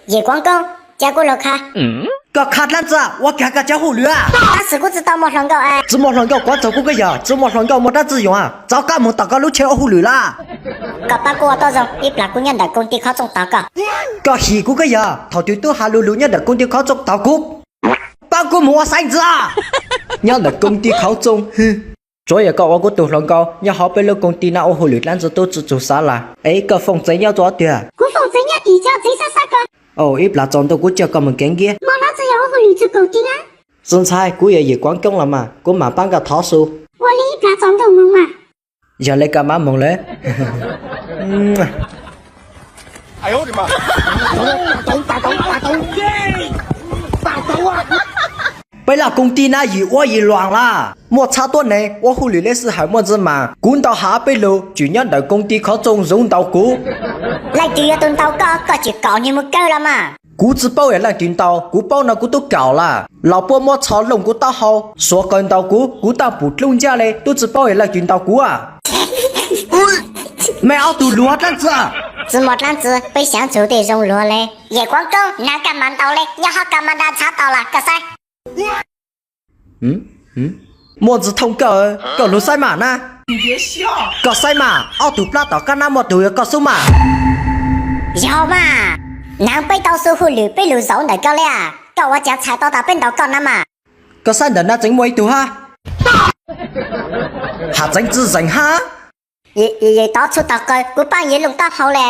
Yawm Kuav Koob, cas kuv los kha? Koj kha dlaab tsi? Ua kag koj cov hauj lwm a. Tab sis kuv tsi tau muaj hluas nkauj. Tsi muaj hluas nkauj kuav txug kuv koj yog, tsi muaj hluas nkauj muaj dlaab tsi yuav? Txov koj moog tom koj lub chaw ua hauj lwm lawm. Koj paab kuv ua tau zoo, ib plag kuv nyob ntawm koom ti khov tsooj tos koj. Koj him kuv koj yog, thaum twg tub has lug lug nyob ntawm koom ti khov tsooj tos kuv. Paab kuv moog ua xaiv ntxwv. Nyob ntawm koom ti khov tsooj. Tsuav yog koj ua kuv tug hluas nkauj nyob hauv peb lub koom ti no ua hauj lwm dlaab tsi tub tsi txug xav lawm. Es koj foom txeev nyob rua twg? Kuv foom txeev nyob tim cov txeev xab xab ko. Ib plag tsaus ntuj kuv coj koj moog kev nkiab. Tsi ntxhais, kuv yog Yawm Kuav Koob los mas, kuv maam paab koj thov xu. Ua le ib plag tsaus ntuj moog mas. Yog le koj maam moog le. Peb lub koom ti no yim ua yim luam lawm, muaj txhab tuab neeg ua hauj lwm le sij hawm muaj ntxiv mas kuv ntaus has peb lug tsim nyob ntawm koom ti khov tsooj zoo ntaus kuv. Leej twg yuav tug ntaus koj, koj tseem kaum niag moog kawg los mas. Kuv tsi paub yog leej twg ntaus, kuv paub no kuv tub kaum lawm los puab muab tsho looj kuv taub hau, suav qaws ntaus kuv, kuv taaj pum dlub ntsab le, tub tsi paub yog leej twg ntaus kuv. Mej ob tug luag dlaab tsi? Tsi muaj dlaab tsi, peb xyaav txug tej zoo luag le. Yawm Kuav Koob, naav koj maam ntaus le, nyob hov koj maam ntaus txhav tau lawm koj saib. Muaj ntsis thooj kawg, koj lug saib mas na. Koj saib mas, ob tug plab tom qab nab muaj tug yog koj xwb mas. Yog mas, naav peb tau xu hauj lwm peb lug zaum ntawm koj le, koj ua cas txhais tau tas peb ntaus koj na mas. Koj saib ntawm na tseem muaj ib tug hab. Has tseev tsi zeem hab. Yawm Tov Txhuj Tog Qaws, kuv paab yawg Looj taub hau le.